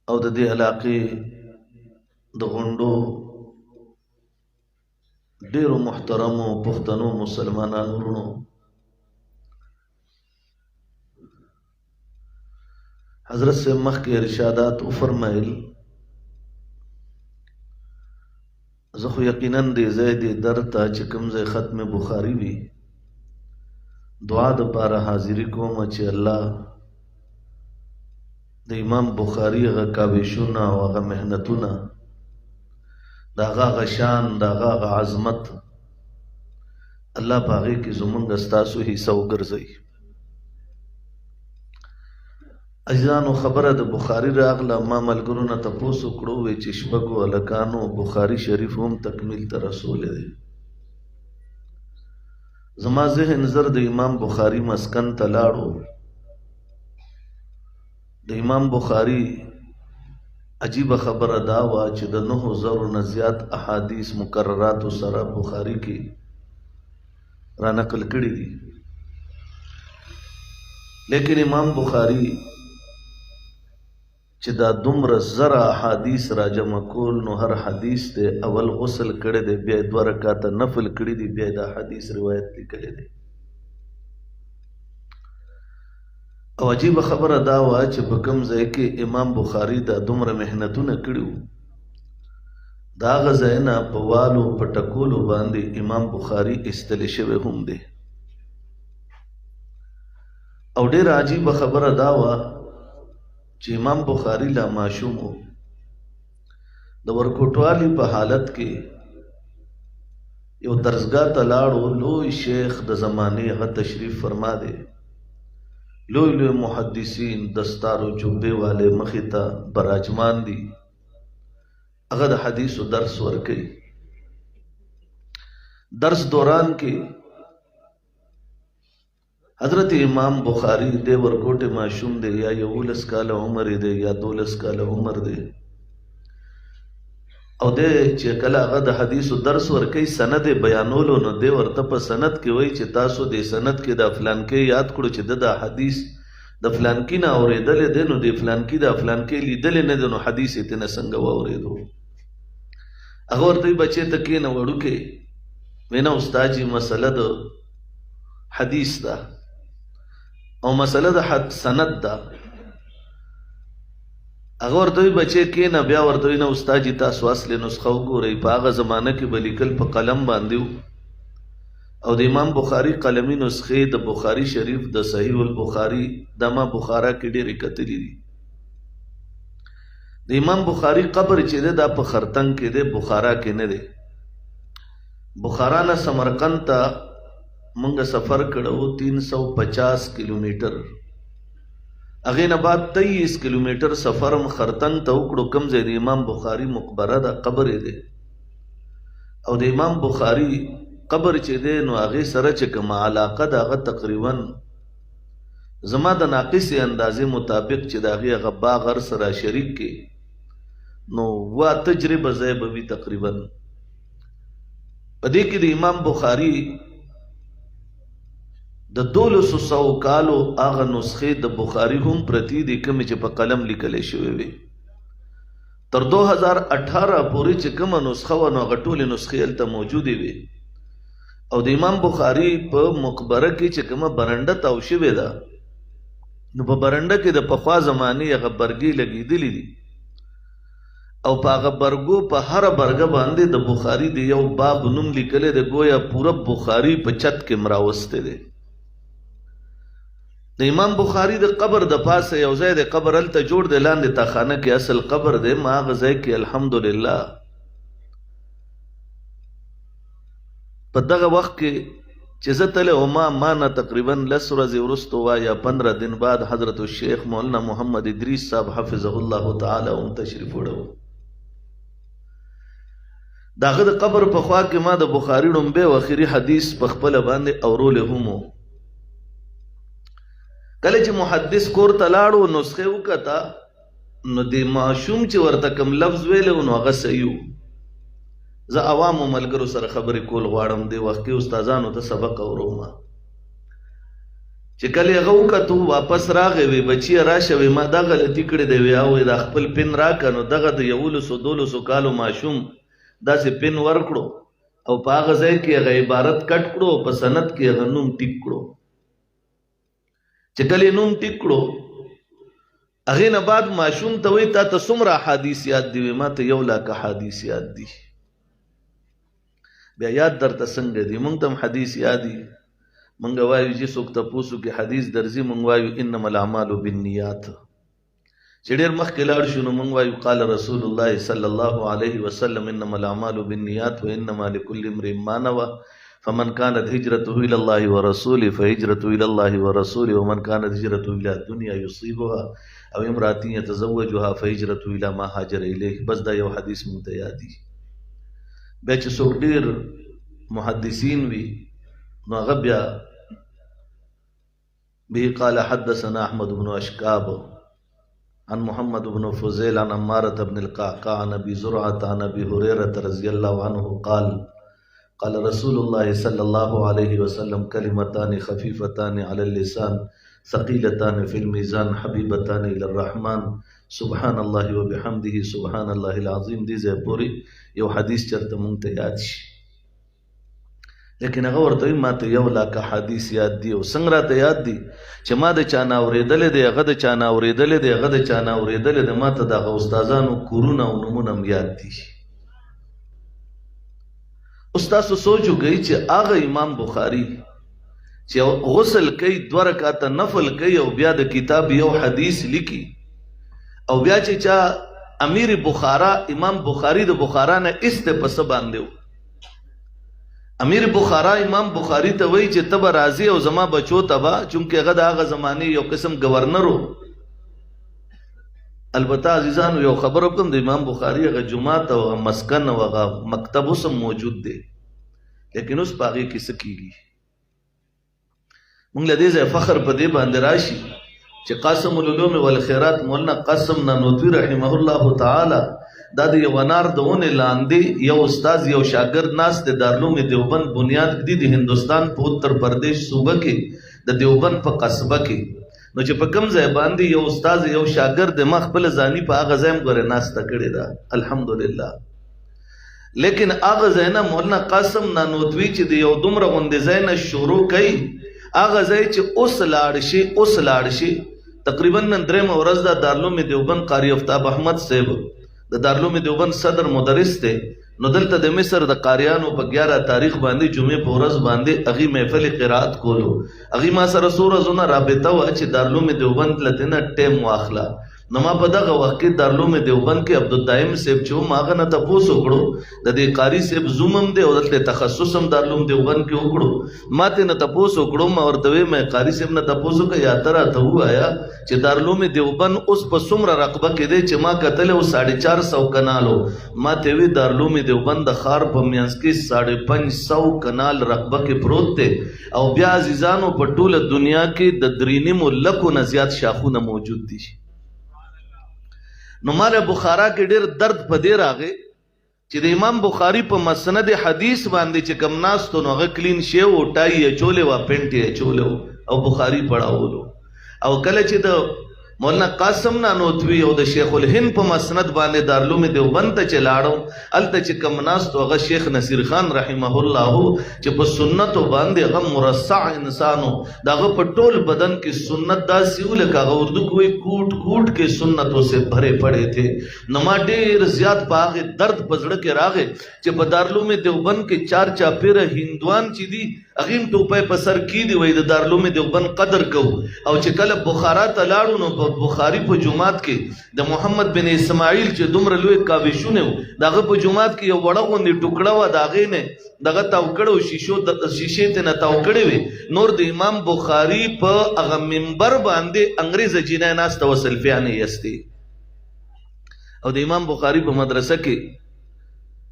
او د دې علاقې د غونډو ډیرو محترمو پښتنو مسلمانانو ورونو، حضرت سے مخکې ارشادات وفرمایل. زه خو یقینا دې ځای دې در ته چې کوم ځای ختم بخاري وي دعا د پاره حاضری کوم چې الله د امام بخاری هغه کاوشونه او هغه محنتونه، د هغه هغه شان، د هغه هغه عظمت الله په هغې کې زمونږ ستاسو حصه وګرځوي. عزیزانو، خبره د بخاری راغله، ما ملګرو نه تپوس وکړو، وی چې شپږو هلکانو بخاری شریف هم تکمیل ته رسولی دی. زما ذهن زر د امام بخاری مسکن ته لاړو. د امام بخاری عجیب خبره دا وه چې د 9000 نه زیات احادیث مکرراتو سره بخاری کې را نقل کړي دي، لیکن امام بخاری چې دا دومره زره احادیث را جمع کول، نو هر حدیث ته اول غسل کړی دی، بیا دوه رکعاته نفل کړي دي، بیا دا حدیث روایت لیکلی دی. او عجیب خبره دا وه چې په کوم ځای کې امام بخاری دا دومره محنتونه کړي وو، دا هغه ځای نه په والو په ټکولو باندې امام بخاری ایستل شوی هم دی. او ډېره عجیبه خبره دا وه چې امام بخاری لا ماشوم و، د ورکوټوالي په حالت کې یو درسګاه ته لاړو. لوی شیخ د زمانې هغه تشریف فرما دی، لوی لوی محدثین دستارو جبې والے مخې ته براجمان دي، هغه د حدیثو درس ورکوي. درس دوران کې حضرت امام بخاری دی ورکوټه ماشوم دی، یا 11 کاله عمر دی یا 12 کاله عمر دی، او دی چې کله هغه د حدیثو درس ورکوي سند بیانولو، نو دی ورته په سند کې وایي چې تاسو دې سند کې دا فلانکی یاد کړو چې د دا حدیث د فلانکی نه اورېدلی دی، نو د فلانکی دا فلانکی لیدلی نه دی، نو حدیث یې ترې نه څنګه واورېدو؟ هغه ورته وایي بچې ته کښېنه وړوکی. وینا استاد جي، مسله د حدیث ده او مسله د حد سند ده. هغه ورته وایي بچې کښېنه. بیا ورته وایي نه استاد جي، تاسو اصلي نسخه وګورئ. په هغه زمانه کې به لیکل په قلم باندې وو، او د امام بخاری قلمي نسخې د بخاری شریف د صحیح البخاری د ما بخارا کې ډېرې کتلې دي. د امام بخاری قبر چې دی دا په خرتنګ کې دی، بخارا کې نه دی. بخارا نه سمرقند ته مونږ سفر کړو 350 کیلومتر، هغې نه بعد 23 کیلومتر سفر هم خرتنګ ته وکړو، کوم ځای د امام بخاری مقبره ده، قبر یې دی. او د امام بخاری قبر چې دی نو هغې سره چې کومه علاقه ده هغه تقریبا زما د ناقصې اندازې مطابق چې د هغې هغه باغ هر سره شریک کې نو وا تجربه ځای به وي تقریبا. په دې کې د امام بخاری د 1200 کالو هغه نسخې د بخاری هم پرتی دي کومې چې په قلم لیکل شوې وي. تر 2018 پورې چې کومه نسخه وه نو هغه ټولې نسخې هلته موجودې وې. او د امام بخاری په مقبره کې چې کومه برنډه تاو شوې ده نو په برنډه کې د پخوا زمانې هغه برګې لګېدلې دي، او په هغه برګو په هره برګه باندې د بخاری د یو باب نوم لیکلی دی، ګویا پوره بخاری په چت کې مراوستی دی. د امام بخاری د قبر د پاسه یو ځای د قبر هلته جوړ دی، لاندې تاخانه کې اصل قبر دی. ما هغه ځای کې الحمدلله په دغه وخت کې چې زه تللی وم، ما نه تقریبا 10 ورځې وروسته وه یا 15 دن بعد حضرت الشیخ مولانا محمد ادریس صاحب حفظه الله تعالی هم تشریف وړی و. د هغه د قبر په خوا کې ما د بخاري ړومبی او اخري حدیث په خپله باندې اورولی هم و. کله چې محدث کور ته لاړو نسخه وکته، نو د ماشوم چې ورته کوم لفظ ویلی و نو هغه صحیح و. زه عوامو ملګرو سره خبرې کول غواړم، دې وخت کې استادانو ته سبق اوروم. چې کله هغه وکتو واپس راغی، وی بچیه راشه، وی ما دا غلطي کړې ده، وی او دا خپل پن راکړه. نو دغه د 11 12 کالو ماشوم داسې پن ورکړو او په هغه ځای کې هغه عبارت کټ کړو او په سند کې هغه نوم ټیک کړو. چې کله نوم ټیک کړو هغې نه بعد ماشوم ته وایي تا ته څومره احادیث یاد دي؟ وایي ما ته 1 لاک احادیث یاد دي. بیا یاد درته څنګه دي؟ مونږ ته هم حدیث یاد دي. مونږ وایو چې څوک تپوس وکړي حدیث درځي، مونږ وایو انما الاعمال بالنیات. چې ډېر مخکې لاړ شو نو مونږ وایو قال رسول الله صلی الله علیه وسلم انما الاعمال بالنیات وانما لكل امرئ ما نوى فمن كانت هجرته الى الله ورسوله فهجرته الى الله ورسوله ومن كانت هجرته الى الدنيا يصيبها او امرأة يتزوجها فهجرته الى ما هاجر اليه. بس دا یو حدیث مونږ ته یاد دی. بیا چې څوک ډېر محدثین وي نو هغه بیا به قال حدثنا احمد بن اشکاب عن محمد بن فضيل عن عمارة بن القعقاع عن ابي زرعة عن ابي هريرة رضي الله عنه قال قال رسول الله صلى الله عليه وسلم كلمتان خفيفتان على اللسان ثقيلتان في الميزان حبيبتان الى الرحمن سبحان الله وبحمده سبحان الله العظيم. دې ځای پورې یو حدیث چرته مونږ ته یاد شي، لیکن هغه ورته وایي ما ته 1 لاک حدیث یاد دي. او څنګه راته یاد دي چې ما د چا نه اورېدلی دی، هغه د چا نه اورېدلی دی، هغه د چا نه اورېدلی دی، ما ته د هغه استادانو کورونه او نومونه هم یاد دي. اوس تاسو سوچ وکړئ چې هغه امام بخاري چې غسل کوي، 2 رکعته نفل کوي او بیا د کتاب یو حدیث لیکي، او بیا چې چا امیر بخارا امام بخاري د بخارا نه ایسته په څه باندې و، امیر بخارا امام بخاري ته وایي چې ته به راځې او زما بچو ته به، چونکې هغه د هغه زمانې یو قسم گورنر و. البته عزیزانو یو خبره وکړم، د امام بخاري هغه جومات او هغه مسکن او هغه مکتب اوس هم موجود دی، لیکن اوس په هغې کې څه کېږي؟ موږ له دې ځایه فخر په دې باندې راشي چې قاسم العلوم والخیرات مولانا قاسم نانوتوي رحمه الله تعالی دا د یو انار د ونې لاندې یو استاد یو شاګرد ناست دی، دارالعلوم دیوبند بنیاد ږدي د هندوستان په اتر پردیش صوبه کې د دیوبند په قصبه کې. نو چې په کوم ځای باندې یو استاد یو شاګرد دی، ما خپله ځاني په هغه ځای هم ګورې ناسته کړې ده الحمدلله. لیکن هغه ځای نه مولانا قاسم نانوتوي چې د یو دومره غوندې ځای نه شروع کوي، هغه ځای چې اوس لاړ شي، اوس لاړ شي، تقریبا نن درېیمه ورځ ده، دارالعلوم دیوبند قاري افتاب احمد صاحب د دارالعلوم دیوبند صدر مدرس دی، نو دلته د مصر د قاریانو په 11 تاریخ باندې جمعې په ورځ باندې هغې محفل قرائت کولو. هغې ما سره څو ورځو نه رابطه وه چې دارالعلوم دیوبند له دې نه ټایم واخله. نو ما په دغه وخت کې دارالعلوم دیوبند کې عبدالدایم صاحب چې و، ما هغه نه تپوس وکړو، د دې قاري صاحب زوم هم دی او دلته تخصص هم دارالعلوم دیوبند کې وکړو. ما ترې نه تپوس وکړو، ما ورته ویې مې قاري صاحب نه تپوس وکړه یا ته راته ووایه چې دارالعلوم دیوبند اوس په څومره رقبه کې دی، چې ما کتلی و 450 کنال و. ما ته ویې دارالعلوم دیوبند د ښار په منځ کې 550 کنال رقبه کې پروت دی، او بیا عزیزانو په ټوله دنیا کې د 3.5 لکو نه زیات شاخونه موجود دي. نو مال بخارا کې ډېر درد په دې راغی چې د امام بخاري په مسند حدیث باندې چې کم ناستو نو هغه کلین شی و، ټای یې اچولی وه، پینټ یې اچولی و او بخاري پړاولو. او کله چې د مولانا قاسم نانوتوي او د شیخ الهند په مسند باندې دارالعلوم دیوبند ته چې لاړم، هلته چې کم ناستو هغه شیخ نصیر خان رحمه الله چې په سنتو باندې هغه مرصع انسان و، د هغه په ټول بدن کې سنت داسې و لکه هغه اردو کې وایي کوټ کوټ کې سنتو سه بھرے پړې تھے. نو ما ډېر زیات په هغې درد په زړه کې راغی چې په دارالعلوم دیوبند کې چار چاپېره هندوان چې دي هغې هم ټوپۍ په سر کېدي، وایي د دارالعلوم دیوبند قدر کوو. او چې کله بخارا ته لاړو نو په بخاري په جومات کې د محمد بن اسماعیل چې دومره لوی کاوشونه و، د هغه په جومات کې یو وړه غوندې ټوکړه وه، د هغې نه دغه تاو کړی و، شیشې ته نه تاو کړې وې. نور د امام بخاري په هغه منبر باندې انګرېزه جینۍ ناسته وه، سلفیانې یې استې. او د امام بخاري په مدرسه کې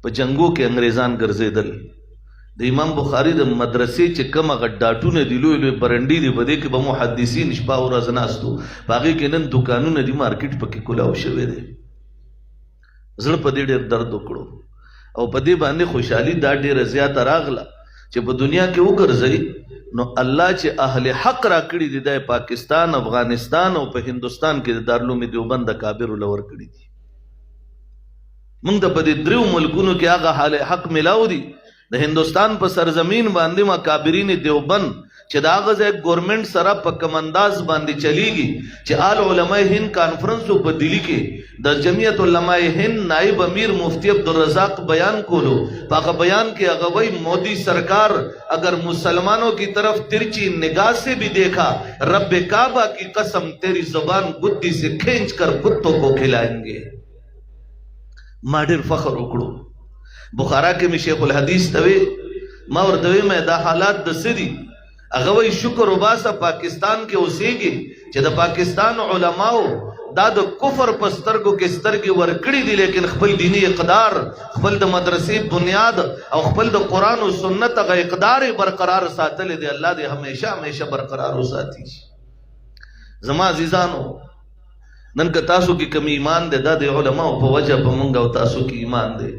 په جنګو کې انګرېزان ګرځېدل. د امام بخاري د مدرسې چې کوم هغه ډاټونه دي، لوی لوی برنډې دي، په دې کې به محدثین شپه او ورځ ناست وو. په هغې کې نن دوکانونه دي، مارکیټ پکې کولاو شوی دی. زړه په دې ډېر درد وکړو او په دې باندې خوشحالي دا ډېره زیاته راغله چې په دنیا کې وګرځئ نو الله چې اهل حق را کړی دي، د پاکستان، افغانستان او په هندوستان کې د دارالعلوم دیوبند د کابرو لور کړی دي. موږ د په دې دریو ملکونو کې هغه اهل حق ملاو دي. د هندوستان په سرزمین باندې مکابرین دیوبند چې د هغه ځای ګورنمنت سره په کوم انداز باندې چلیږي، چې آل علماء هند کانفرنس په دلی کې د جمعیت علماء هند نائب امیر مفتی عبدالرزاق بیان کولو، په هغه بیان کې هغه وایي، مودي سرکار اگر مسلمانوں کی طرف ترچی نگاہ سے بھی دیکھا، رب کعبہ کی قسم، تیری زبان گدی سے کھینچ کر کتوں کو کھلائیں گے۔ ما ډېر فخر وکړو۔ بخارا کې می شیخ الحدیث ته وی، ما ورته وی مې دا حالات د څه دي؟ هغه وایي، شکر وباسه پاکستان کې اوسېږي چې د پاکستان علماو دا د کفر په سترګو کې سترګې ورکړي دي، لیکن خپل دینی اقدار، خپل د مدرسې بنیاد او خپل د قرآن او سنت هغه اقدار یې برقرار ساتلی دی۔ الله دې همیشه همیشه برقرار وساتي۔ زما عزیزانو، نن که تاسو کې کم ایمان دی، دا د علماو په وجه په مونږ او تاسو کې ایمان دی۔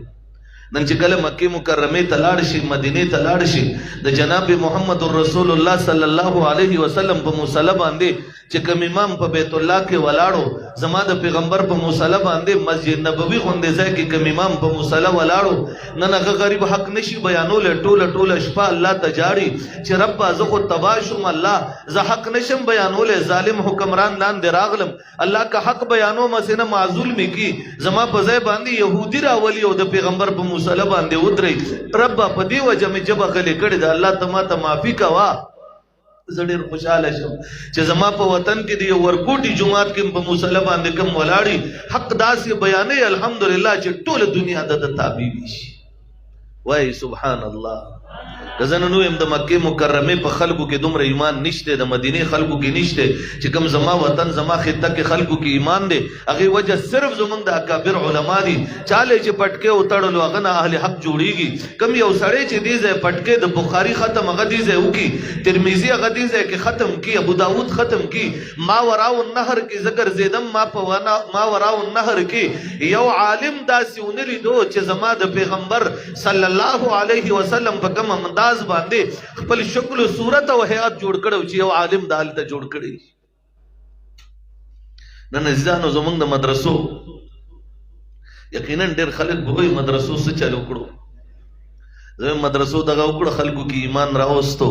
نن چې کله مکې مکرمې ته لاړ شي، مدینې ته لاړ شي، د جناب محمد رسول الله صلی الله علیه وسلم په مصلی باندې چې کوم امام په بیت الله کې ولاړو، زما د پیغمبر په مصلی باندې مسجد نبوي غوندې ځای کې کوم امام په مصلی ولاړو، نن هغه غریب حق نشي بیانولی۔ ټوله ټوله شپه الله ته جاړي چې ربه، زه خو تباه شوم، الله، زه حق نشم بیانولی، ظالم حکمران لاندې راغلم۔ الله، که حق بیانوم هسې نه معزول مې کی، زما په ځای باندې یهودي راولي او د پیغمبر په مصلی باندې ودري۔ ربه، په دې وجه مې ژبه غلې کړې ده، الله، ته ما ته معافي کوه۔ زه ډېر خوشحاله شم چې زما په وطن کې د یو ورکوټي جومات کې په مصلی باندې کوم ولاړي، حق داسې بیانوي، الحمدلله، چې ټوله دنیا د ده تابع شي۔ وای سبحان الله۔ که زه نن ووایم د مکې مکرمې په خلکو کې دومره ایمان نشته، د مدینې خلکو کې نشته، چې کوم زما وطن، زما خطه کې خلکو کې ایمان دی، هغې وجه صرف زمونږ د اکابر علما دي۔ چاله چې پټکې وتړلو، هغه نه اهل حق جوړیږي؟ کوم یو سړی چې دې ځای پټکې د بخاري ختم هغه دې ځای وکي، ترمذي هغه دې ځای کې ختم کی، ابو داود ختم کی۔ ما وراء النهر کې زه ګرځېدم، ما په وانا ما وراء النهر کې یو عالم داسې ونه لیدو چې زما د پیغمبر صلی الله علیه وسلم په کوم انداز باندې خپل شکل او صورت او هیئت جوړ کړو چې یو عالم د هلته جوړ کړی۔ نن عزیزانو، زمونږ د مدرسو، یقینا ډېر خلک به وایي، مدرسو څه چل وکړو؟ زموږ مدرسو دغه وکړو، خلکو کې ایمان راوستو۔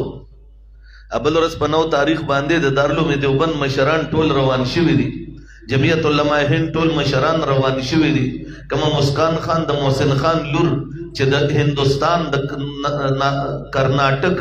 بل ورځ په 9 تاریخ باندې د دارالعلوم دیوبند مشران ټول روان شوي دي، جمعیت علماء هند ټول مشران روان شوي دي۔ کومه مسکان خان، د محسن خان لور، چې د هندوستان د کرناټک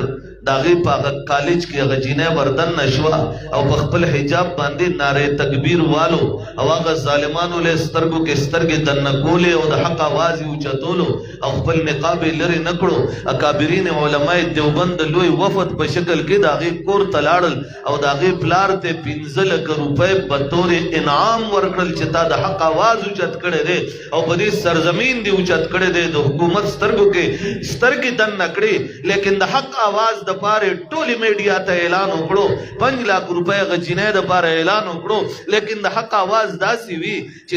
د هغې په هغه کالج کې هغه جینۍ وردن شوه او په خپل حجاب باندې نعره تکبیر والو او هغه ظالمانو له سترګو کې سترګې دننه کولې او د حق اواز یې اوچتولو او خپل نقاب یې لرې نه کړو، اکابرین علماء دیوبند لوی وفد په شکل کې د هغې کور ته لاړل او د هغې پلار ته 5 لکه روپۍ بطور انعام ورکړل چې تا د حق اواز اوچت کړی دی او په دې سرزمین دی اوچت کړی دی، د حکومت سترګو کې سترګې دننه کړې، لیکن د حق اواز د پاره ټولې میډیا ته اعلان وکړو، 5 لاک روپۍ هغه جینۍ د پاره اعلان وکړو۔ لیکن د حق اواز داسې وي چې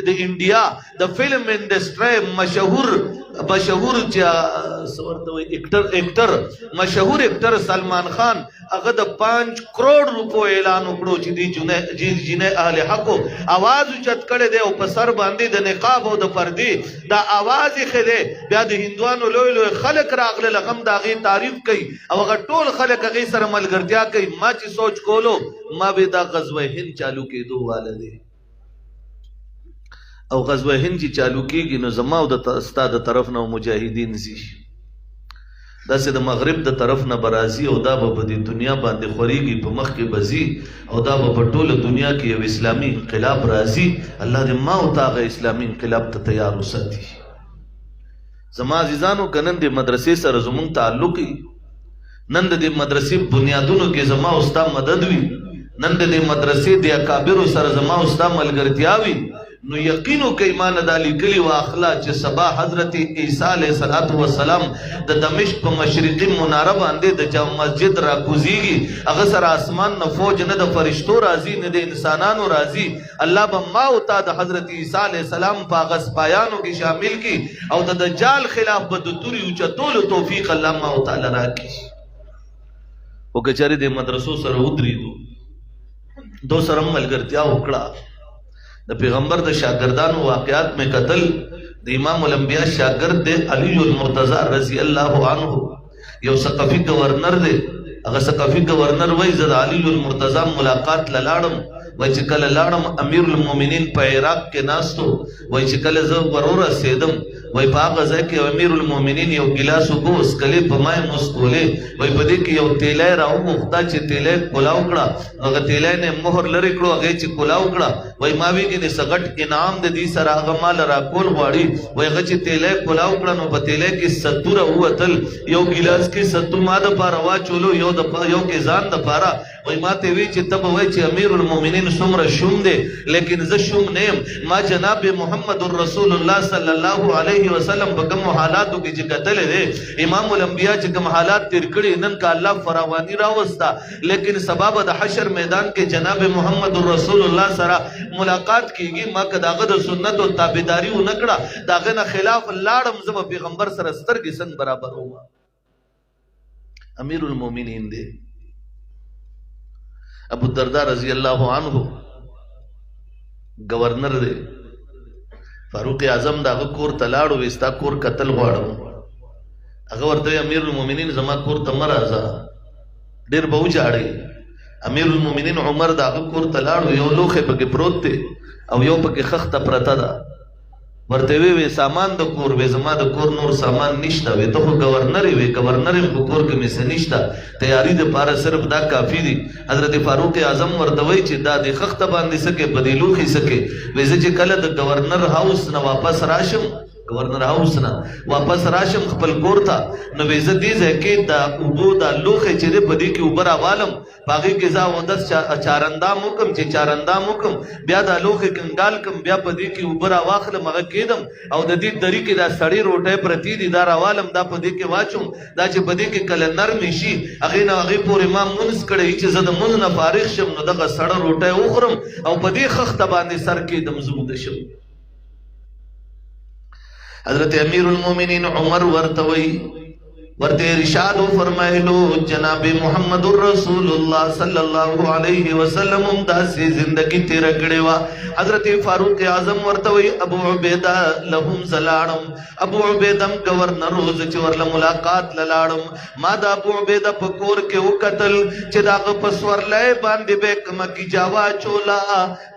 د انډیا د فلم انډسټرۍ مشهور مشهور چې څه ورته وایي، اکټر، مشهور اکټر سلمان خان هغه د 5 کروڑ روپو اعلان وکړو چې دی جینۍ اهل حق اواز اوچت کړی دی او په سر باندې د نقاب او د پردې دا اواز یې ښه دی۔ بیا د هندوانو لوی لوی خلک راغلل، هغه هم د هغې تعریف کوي او هغه ټول خلک هغې سره ملګرتیا کوي۔ ما چې سوچ کولو، ما به دا غزوه هند چالو کېدو واله دی او غزوه هند چې چالو کېږي، نو زما او د ستا د طرف نه مجاهدین ځي، داسې د مغرب د طرف نه به راځي او دا به په دې دنیا باندې خورېږي، په مخ کې به ځي او دا به په ټوله دنیا کې یو اسلامي انقلاب راځي۔ الله دې ما او تا هغه اسلامي انقلاب ته تیار وساتي۔ زما عزیزانو، که نن د مدرسې سره زمونږ تعلق وي، نن د دې مدرسې بنیادونو کې زما او ستا مدد وي، نن د دې مدرسې د اکابرو سره زما او ستا ملګرتیا وي، نو یقین وکړئ، ما نه دا لیکلي واخله چې سبا حضرت عیسی علیه الصلاة والسلام د دمشق په مشرقي مناره باندې د جامع مسجد را کوزیږي، هغه سره اسمان نه فوج نه د فرشتو راځي، نه د انسانانو راځي۔ الله به ما او تا د حضرت عیسی علیه السلام په هغه سپایانو کې شامل کی او د دجال خلاف به د توري اوچتولو توفیق الله ما او تعالی راکړي۔ خو که چېرې د مدرسو سره ودرېدو، دو سره ملګرتیا وکړه، د پیغمبر د شاګردانو واقعات مې قتل. د امام الانبیاء شاګرد دی علی المرتضی رضی الله عنه، یو ثقفي گورنر دی. هغه ثقفي گورنر وای زه د علی المرتضی ملاقات لاړم. وای چې کله لاړم، امیر المؤمنین په عراق کې ناستو. وای چې کله زه ورورسېدم، وای په هغه ځای کې امیر المؤمنین یو ګلاس اوبه وڅکلې، په ما یې مسکولې. وای په دې کې یو تیلی راوغوښته، چې تیلی کولاو کړه، هغه تیلی نه مهر لرې کړو. هغې چې کولاو کړه، وای ما وی ګنې څه غټ انعام د دې سره هغه مال راکول غواړي. وای هغه چې تیلی کولاو کړه، نو په تیلی کې ستو راووتل. یو ګلاس کې ستو ما د پاره واچولو، یو د یو کې ځان د پاره. وای ما ته وی چې ته به وای چې امیر المؤمنین څومره شوم دی، لیکن زه شوم نه یم. ما جناب محمد رسول الله صلی الله علیه وسلم په کوم حالاتو کې چې کتل دی، امام الانبیاء چې کوم حالات تیر کړي، نن کا الله فراوانی راوستا، لیکن سبب د حشر میدان کې جناب محمد رسول الله سره ملاقات کیږي، ما که داغه د سنت او تابعداري ونکړه، داغه نه خلاف لاړم، زه به پیغمبر سره سترګې څنګه برابروم؟ امیر المؤمنین دی. ابو الدرداء رضی الله عنه گورنر دی. فاروق اعظم داغه کور ته لاړو، وی ستا کور قتل غواړم. هغه ورته امیر المؤمنین زما کور ته مه راځه، ډېر به وژاړې. امیر المؤمنین عمر داغه کور ته لاړو، یو لوښی پکې پروت دی او یو پکې خښته پرته ده. ورته وی وی سامان د کور؟ وی زما د کور نور سامان نشته. وی ته خو گورنر، وی گورنر یم، په کور کې مې څه نشته، تیاری د پاره صرف دا کافی دی. حضرت فاروق اعظم ورته وی چې دا د خښته باندې سکه، په دې لوښي سکه؟ وی زه چې کله د گورنر هاوس نه واپس راشم، گورنر هاوس نه واپس راشم خپل کور ته، نو وی زه دې ځای کې دا اوبو دا لوښی چې دی، په دې کې اوبه راوالم، په هغې کې زه اودس چارندام وکم، چې چارندام وکم، بیا دا لوښی کنګال کم، بیا په دې کې اوبه راواخلم، هغه کېدم، او د دې دری کې دا سړې روټۍ پرتې دي، دا راوالم، دا په دې کې واچوم. دا چې په دې کې کله نرمې شي، هغې نه هغې پورې ما مونځ کړی، چې زه د مونځ نه فارغ شم، نو دغه سړه روټۍ وخورم او په دې خښته باندې سر کېدم، زه وده شم. حضرت امیر المؤمنین عمر ورته وی، ورته ارشاد فرمایلو، جناب محمد رسول الله صلی الله علیه وسلم هم داسې زندگی تیر کړې وا. حضرت فاروق اعظم ورته وی، ابو عبیده لهم زلاړم. ابو عبیده گورنر روز چې ورله ملاقات لاړم، ما د ابو عبیده په کور کې وکتل چې داغه په سورلې باندې به کومه کیجاوا چولا،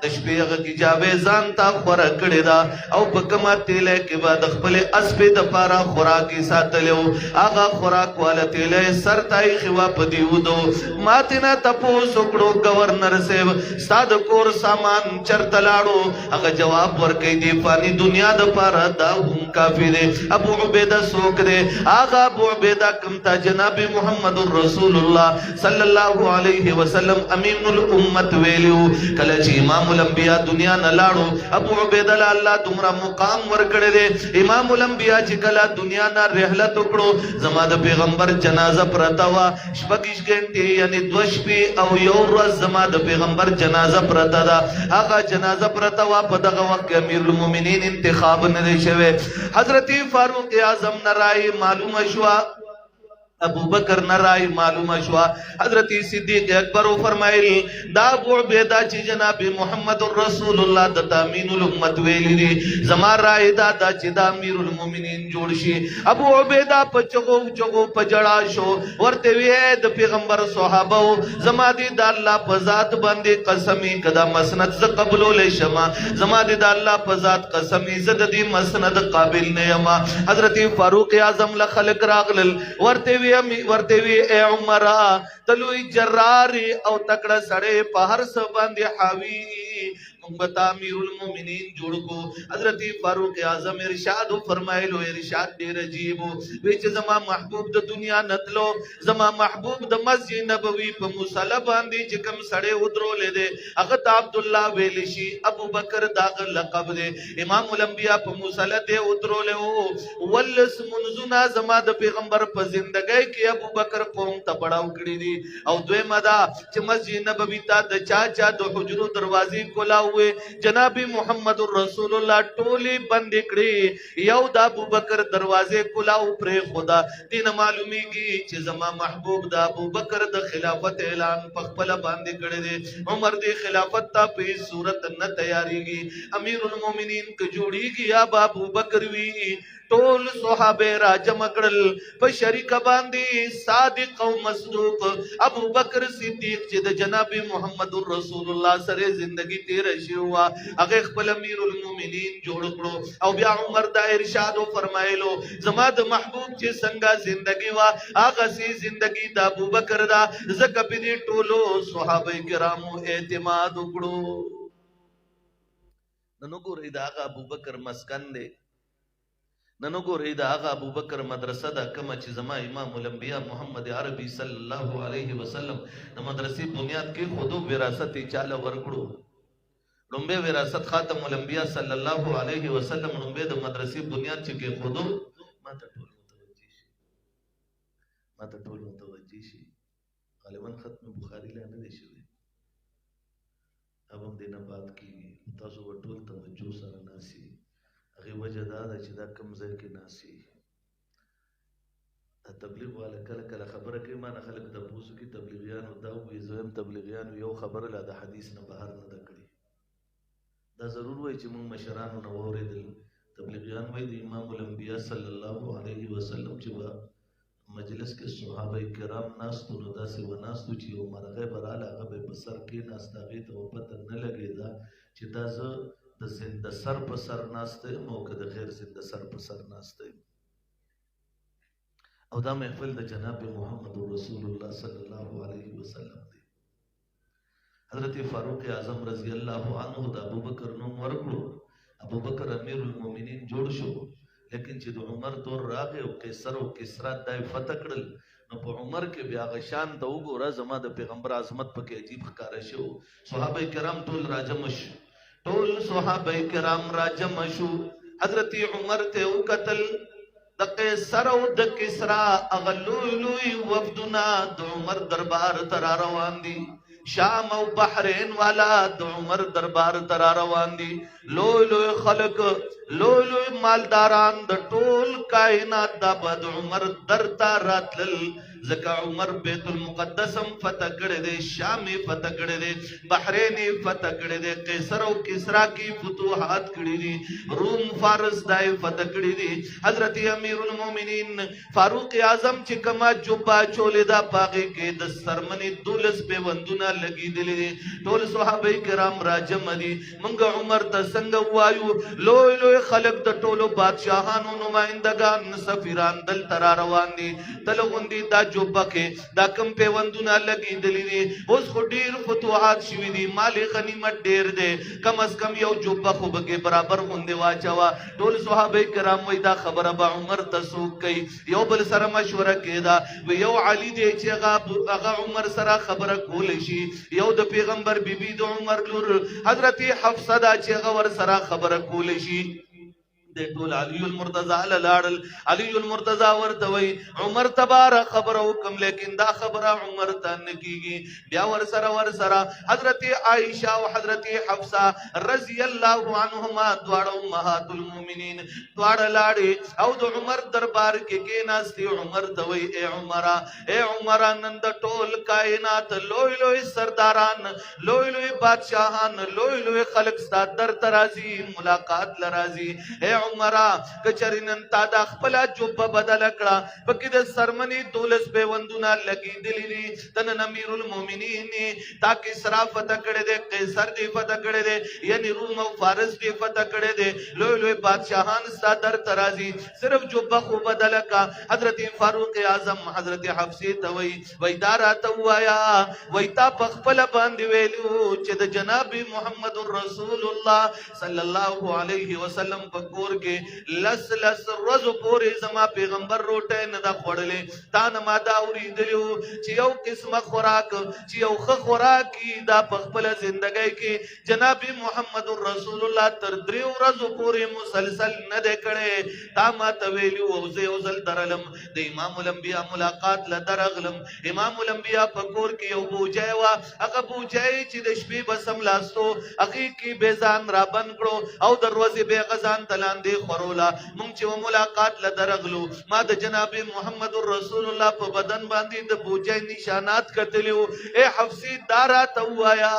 د شپې هغه کیجاوې ځان ته خوره کړې ده، او په کومه تیله کې به د خپلې اسپې دپاره خوراک یې ساتلی و، هغه خوراک واله تیله یې سر ته ایښې وه، په دې ودو. ما ترې نه تپوس وکړو، ګورنر صاحب، ستا د کور سامان چرته لاړو؟ هغه جواب ورکوي، دې فاني دنیا دپاره دا هم کافي دی. ابو عبیده څوک دی؟ هغه ابو عبیده کوم ته جناب محمد رسول الله صلی الله علیه وسلم امین الامت ویلو. کله چې امام الانبیاء دنیا نه لاړو، ابو عبیده له الله دومره مقام ورکړی دی. امام الانبیاء چې کله دنیا نه رحلت وکړو، زما د پیغمبر جنازه پرته وه 26 ګنټې، یعنی 2 شپې او یو ورځ زما د پیغمبر جنازه پرته ده. هغه جنازه پرته وه، په دغه وخت کې امیر المؤمنین انتخاب نه دی شوی. حضرت فاروق اعظم نه رای معلومه شوه، ابو بکر نه رای معلومه شوه. حضرت صدیق اکبر فرمایل، دا ابو عبیده چې جناب محمد رسول الله د تامین الامت ویلی دي، زما رای دا دا چې دا امیر المؤمنین جوړ شي. ابو عبیده په چغو چغو په جړا شو. ورته وی، د پیغمبر صحابه، زما دی د الله په ذات باندې قسمی، کدا مسند ز قبولول شما، زما دی د الله په ذات قسمی، زه د دې مسند قابل نه یم. حضرت فاروق اعظم له خلق راغلل، ورته وی، اے عمر، ته لوی جرار او تکړه سړی، په هر څه باندې حاوی، مونږ به تا امیر المؤمنین جوړ کو. حضرت فاروق اعظم ارشاد فرمایلو، ارشاد ډیر عجیب، وی چې زما محبوب د دنیا نتلو، زما محبوب د مسجد نبوي په مصلی باندې چې کم سړی ودرولې دی، هغه ته عبد الله ویل شي، ابو بکر داغه لقب دی. امام الانبیاء په مصلی دی ودرولې وو، ولس منځونه زما د پیغمبر په زندګۍ کې ابو بکر قوم ته پړاو کړی دي. او دویمه دا چې مسجد نبوي ته د چا چا د حجرو دروازې کولاو وې، جناب محمد رسول الله ټولې بندې کړې، یو د ابوبکر دروازې کلاو پرېښوده. دې نه معلومیږي چې زما محبوب د ابوبکر د خلافت اعلان په خپله باندې کړی دی. عمر دې خلافت ته په هیڅ صورت نه تیاریږي. امیر المؤمنین که جوړیږي یا به ابوبکر وي. ټول صحابه را جمع کړل په شریک باندې، صادق او مصدوق ابو بکر صدیق چې د جناب محمد رسول الله سره زندگی تیر شي وا، هغه خپل امیر المؤمنین جوړ کړو. او بیا عمر دا ارشاد او فرمایلو، زما د محبوب چې څنګه زندگی وا، هغه سي زندگی د ابو بکر دا، زکه په دې ټولو صحابه کرامو اعتماد وکړو. نن وګورئ، دا هغه ابو بکر مسکن دی. نن وګورئ، دا هغه ابوبکر مدرسه ده کومه چې زما امام الانبیاء محمد عربي صلی الله علیه وسلم د مدرسې بنیاد کې خودو، وراثت یې چاله ورکړو. لومبه وراثت خاتم الانبیاء صلی الله علیه وسلم لومبه د مدرسې بنیاد چې کې خودو. ما ته ټول متوجي شي، ما ته ټول متوجي شي. غالبا ختم بخاری لا نه دی شوی، اب هم دې نه بات کیږي. تاسو به ټول توجه سره ناسي. هغې وجه دا ده چې دا کوم ځای کې ناسي، دا تبلیغ والا کله کله خبره کوي، ما نه خلک تپوس کوي، تبلیغیانو دا ووایي، زه وایم تبلیغیانو یو خبره لا د حدیث نه بهر نه ده کړې. دا ضرور وایي چې موږ مشرانو نه واورېدل. تبلیغیان وایي د امام الانبیا صلی الله علیه وسلم چې به مجلس کې صحابه کرام ناستو، نو داسې به ناستو چې یو مرغۍ به راله، هغه به په سر کېناسته، هغې ته به پته نه لګېده چې دا زه د زنده سر په سر ناسته یم او که د غیر زنده سر په سر ناسته یم. او دا محفل د جناب محمد رسول الله صلی الله علیه وسلم دی. حضرت فاروق اعظم رضی الله عنه د ابوبکر نوم ورکړو، ابوبکر امیر المؤمنین جوړ شو. لیکن چې د عمر دور راغی او قیصر او کسرا دای فتح کړل، نو په عمر کې بیا غشان ته وګوره، زما د پیغمبر عظمت پکې عجیب ښکاره شو. صحابه کرام ټول راجم شو، ټول صحابه کرام راجم شو. حضرت عمر ته وکتل، د قیصر او د کسرا هغه لوی لوی وفدونه د عمر دربار ته را روان دي، شام او بحرین والا د عمر دربار ته را روان دي، لوی لوی خلک، لوی لوی مالداران د ټول کائنات دا به د عمر در ته راتلل، ځکه عمر بیت المقدس هم فتح کړی دی، شام یې فتح کړی دی، بحرین یې فتح کړی دی، قیصر او کسرا کې فتوحات کړي دي، روم فارس دا یې فتح کړي دي. حضرت امیر المؤمنین فاروق اعظم چې کومه جبه چولې ده، په هغې کې د څرمنې 12 پیوندونه لګېدلي دي. ټول صحابه کرام راجمع دي. موږ عمر ته څنګه ووایو؟ لوی لوی خلک، د ټولو بادشاهانو نمایندګان، سفیران دلته را روان دي. تل غوندې دا جبه کې دا کم پیوندونه لګېدلي دي؟ اوس خو ډېر فتوحات شوي دي، مال غنیمت ډېر دی، کم از کم یو جبه خو به کې برابر غوندې واچوه. ټول صحابه کرام وایي دا خبره به عمر ته څوک کوي؟ یو بل سره مشوره کېده، وی یو علي دی چې هغه عمر سره خبره کولی شي، یو د پیغمبر بیبي د عمر لور حضرت حفصه ده چې هغه ور سره خبره کولی شي. د ټول علی المرتضی لاړل. علی المرتضی ورته وی عمر تبار خبره وکم، لیکن دا خبره عمر ته نه کیږي. بیا ور سره حضرت عائشه او حضرت حفصه رضی الله عنهما، دواړه امهات المؤمنین، دواړه لاړې او د عمر دربار کې کېناستې. عمر ته وی اے عمره، اے عمره، نن د ټول کائنات لوی لوی سرداران، لوی لوی بادشاهان، لوی لوی خلک ستا در ته راځي، ملاقات لراځي. اے عمره، کچری نن تا دا خپله جبه بدله کړه، پکې د څرمنې 12 پیوندونه لګېدلي دي، ته نن امیر المؤمنین، تا کسرا فتح کړی دی، قیصر دی فتح کړی دی، یعنی روم او فارس دی فتح کړی دی، لوی لوی بادشاهان ستا در ته راځي، صرف جبه خو بدله کا. حضرت فاروق اعظم حضرت حفصې ته وایي، وایي دا راته ووایه، وایي تا په خپله باندې ویلي وو چې د جناب محمد رسول الله صلی الله علیه وسلم په کور کور کې لس لس ورځو پورې زما پیغمبر روټۍ نه ده خوړلې. تا نه ما دا اورېدلي وو چې یو قسمه خوراک چې یو ښه خوراک وي، دا په خپله زندګۍ کې جناب محمد رسول الله تر 3 ورځو پورې مسلسل نه دی کړی. تا ما ته ویلي وو او زه یو ځل درلم د امام الانبیا ملاقات له درغلم. امام الانبیا په کور کې یو بوجۍ وه، هغه بوجۍ چې د شپې به سملاستو هغې کې به ځان رابند کړو او د ورځې به هغه ځان ته لاندې خوروله. مونږ چې و ملاقات له درغلو، ما د جناب محمد رسول الله په بدن باندې د بوجۍ نشانات کتلي وو. ای حفصي، دا راته ووایه،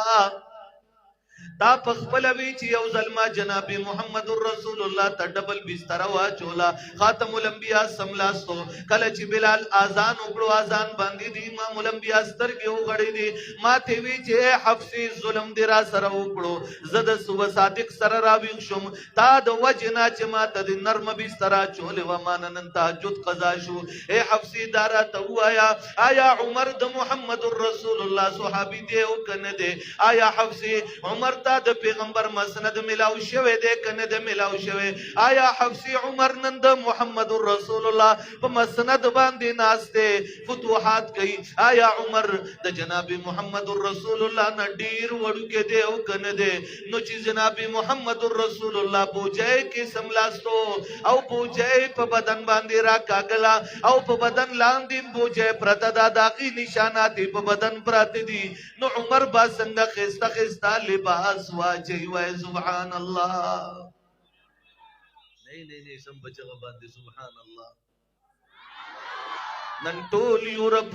تا په خپله وی چې یو ځل ما جناب محمد رسول الله ته ډبل بستره واچوله، خاتم الانبیا سملاستو. کله چې بلال اذان وکړو، اذان باندې د امام الانبیا سترګې وغړېدې. ما ته وی چې ای حفصي، ظلم دې را سره وکړو، زه د صبح صادق سره راویښ شوم، تا د وجې نه چې ما ته د نرمه بستره اچولې وه، ما نه نن تهجد قضا شو. ای حفصي، دا راته ووایه، آیا عمر د محمد رسول الله صحابي دی او که نه دی؟ آیا حفصي عمر ته د پیغمبر مسند ملاو شوی دی که نه دی ملاو شوی؟ آیا حفصي عمر نن د محمد رسول الله په مسند باندې ناست دی، فتوحات کوي؟ آیا عمر د جناب محمد رسول الله نه ډیر وړوکی دی او که نه دی؟ نو چې جناب محمد رسول الله بوجۍ کې سملاستو او بوجۍ په بدن باندې راکاږله او په بدن لاندې بوجۍ پرته ده، د هغې نشانات یې په بدن پراته دي، نو عمر به څنګه ښایسته ښایسته لباس واچوي؟ وایي سبحان الله. نه نه نه، سم بچغه باندې سبحان الله. نن ټول یورپ،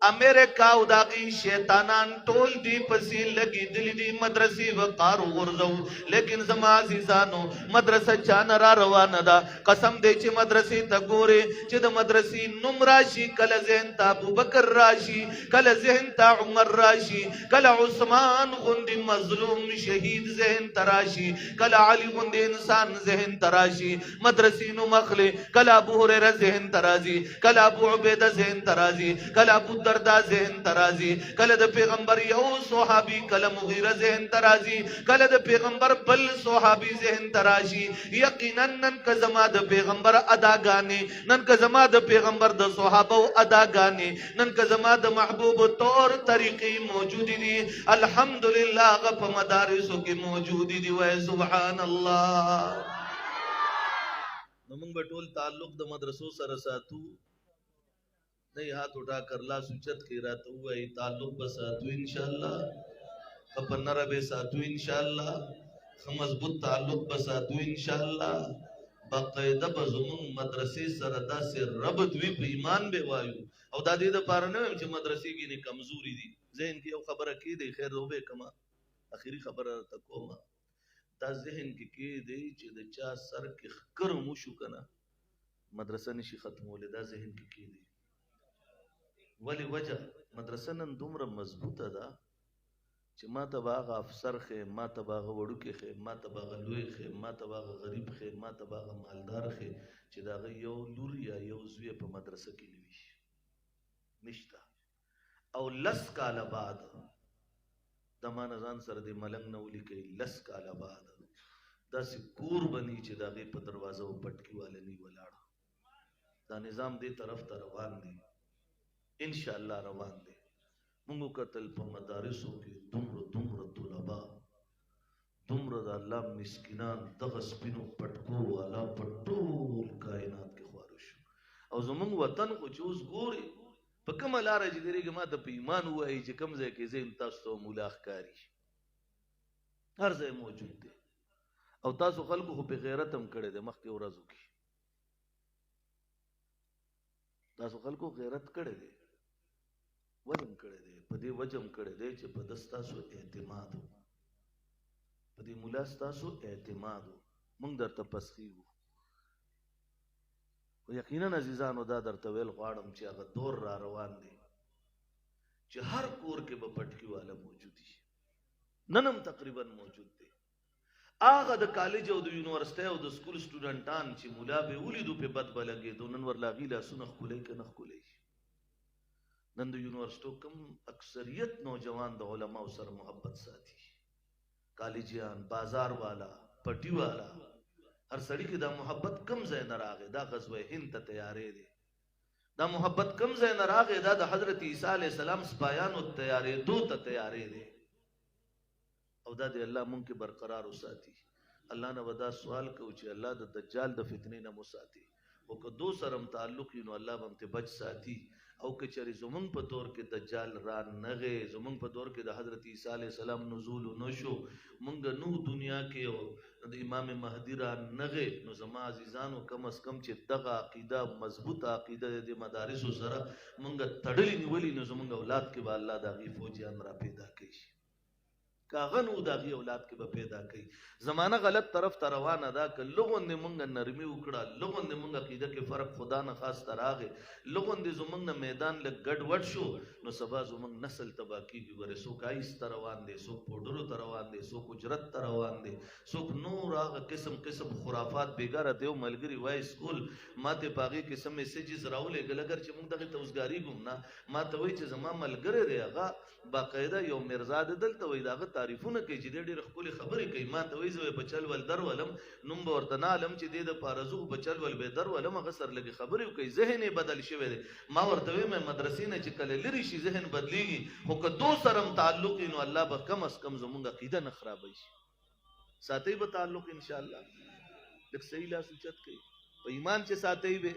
امریکا او د هغې شیطانان ټول دی پسې لګېدلي دي، مدرسې وقار وغورځوو. لیکن زما عزیزانو، مدرسه چا نه را روانه ده؟ قسم دی چې مدرسې ته ګورې چې د مدرسې نوم راشي، کله ذهن ته ابوبکر راشي، کله ذهن ته عمر راشي، کله عثمان غوندې مظلوم شهید ذهن ته راشي، کله علي غوندې انسان ذهن ته راشي. مدرسې نوم اخلي، کله ابو هریره ذهن ته راځي، کله ابو عبیده ذهن ته راځي، کله ابو دردا ذهن ته راځي، کله د پیغمبر یو صحابي، کله مغیره ذهن ته راځي، کله د پیغمبر بل صحابي ذهن ته راشي. یقینا نن که زما د پیغمبر اداګانې، نن که زما د پیغمبر د صحابو اداګانې، نن که زما د محبوب طور طریقې موجود دي، الحمدلله هغه په مدارسو کې موجود دي. وای سبحان الله. نو موږ به ټول تعلق د مدرسو سره ساتو. نه ہاتھ اٹھا کر لاس اوچت کې راته ووایي، تعلق به ساتو انشاءالله، ښه په نره به ساتو انشاءالله، ښه مضبوط تعلق به ساتو انشاءالله. باقاعده به زموږ مدرسې سره داسې ربط وي، په ایمان به وایو. او دا دې دپاره نه وایم چې مدرسې ګینې کمزوري دي. ذهن کې یو خبره کېدی، خیر دی وبې کمه، اخري خبره راته کومه. دا ذهن کې کېدی چې د چا سر کې ښکر هم وشو که نه، مدرسه نشي ختمولی. دا ذهن کې کېدی. ولی وجه مدرسه نن دومره مضبوطه ده چې ما ته به هغه افسر ښې، ما ته به هغه وړوکی ښې، ما ته به هغه لوی ښې، ما ته به هغه غریب ښې، ما ته به هغه مالدار ښې چې د هغه یو لور یا یو زوی په مدرسه کې نه وي، نشته. او 10 کاله بعد د ما نه ځان سره د ملنګ نه ولیکئ، 10 کاله بعد داسې کور به نه چې د هغې په دروازه او پټکي واله نه ولاړ. دا نظام دې طرف ته روان دی، انشاءالله روان دی. موږ وکتل په مدارسو کې دومره دومره طلبا، دومره د الله مسکینان دغه سپینو پټکو والا په ټول کائنات کې خواره شو. او زموږ وطن خو چې اوس ګوري په کومه لاره چې تېرېږي، ما ته په ایمان ووایي چې کوم ځای کې زه یم تاسو ته مولا ښکاري، هر ځای موجود دی. او تاسو خلکو خو په غیرت هم کړی دی، مخکې ورځو کې تاسو خلکو غیرت کړی دی. ولې هم کړی دی؟ په دې وجه هم کړی دی چې په ده ستاسو اعتماد و، په دې مولا ستاسو اعتماد و، موږ درته پسخېږو. خو یقینا عزیزانو دا درته ویل غواړم چې هغه دور را روان دی چې هر کور کې به پټکي والا موجود وي، نن هم تقریبا موجود دی. هغه د کالج او د یونیورسټۍ او د سکول سټوډنټان چې مولا به ولیدو په بد به لګېدو، نن ورله هغوی لاسونه ښکلوي که نه ښکلوي؟ نن د یونیورسټو کم اکثریت نوجوان د علماو سره محبت ساتي، کالجیان، بازار والا، پټي والا، هر سړي کې دا محبت کم ځای نه راغی؟ دا غزوه هند ته تیارې دی. دا محبت کم ځای نه راغی؟ دا د حضرت عیسی علیه السلام سپایانو تیارېدو ته تیارې دی. او دا دی الله مونږ کې برقرار وساتي. الله نه به دا سوال کوو چې الله د دجال د فتنې نه مو ساتي، خو که دو سره هم تعلق وي نو الله به هم ترې بچ ساتي. او که چېرې زمونږ په دور کې دجال را نغی، زمونږ په دور کې د حضرت عیسی علیه السلام نزول نه شو، مونږ نو دنیا کې او د امام مهدي را نغی، نو زما عزیزانو کم از کم چې دغه عقیده مضبوطه عقیده د مدارسو سره مونږ تړلې نیولې، نو زمونږ اولاد کې به الله د هغې فوجیان را پیدا کوي. که هغه نو د هغې اولاد کې به پیدا کوي. زمانه غلط طرف ته روانه ده. که لږ غوندې مونږ نرمي وکړه، لږ غوندې مونږ عقیده کې فرق خدا نه خواسته راغی، لږ غوندې زمونږ نه میدان لږ ګډوډ شو، نو سبا زمونږ نسل تباه کېږي. ګورې څوک آیس ته روان دی، څوک پوډرو ته روان دی، څوک اجرت ته روان دی، څوک نور هغه قسم قسم خرافات. بېګا راته یو ملګري وایي سکول ما ته په هغې کې څه میسجز راولېږل، اګر چې مونږ دغې ته وزګارېږو هم نه، ما ته وایي چې زما ملګری دی، هغه باقاعده یو مرزا دی دلته، وایي د هغه تعریفونه کوي چې دی ډېرې ښکلې خبرې کوي. ما ته وایي زه به په چل ول درولم، نوم به ورته نه علم چې دی د پاره ځو، په چل ول به یې درولم، هغه سره لږې خبرې وکړي، ذهن یې بدل شوی دی. ما ورته وایي مې مدرسې نه چې کله لرې شي ذهن بدلېږي، خو که دو سره هم تعلق وي نو الله به کم از کم زموږ عقیده نه خرابوي. ساتئ به تعلق انشاءالله. لږ صحیح لاس اوچت کړئ په ایمان چې ساتئ به،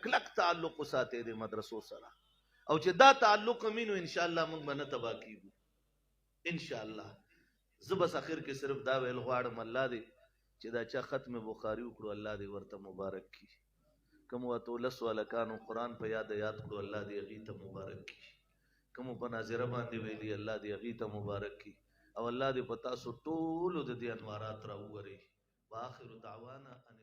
کلک تعلق وساتئ د مدرسو سره، او چې دا تعلق مې نو انشاءالله موږ به نه تباه کېږو انشاءالله. زه بس اخر کې صرف دا ویل غواړم، الله دې چې دا چا ختم بخاري وکړو الله دې ورته مبارک کړي، کوم اتو لسو هلکانو قرآن په یاد یاد کړو الله دې هغوی ته مبارک کړي، کوم په ناظره باندې ویلي الله دې هغوی ته مبارک کړي، او الله دې په تاسو ټولو د دې انوارات راووري. وآخر دعوانا ان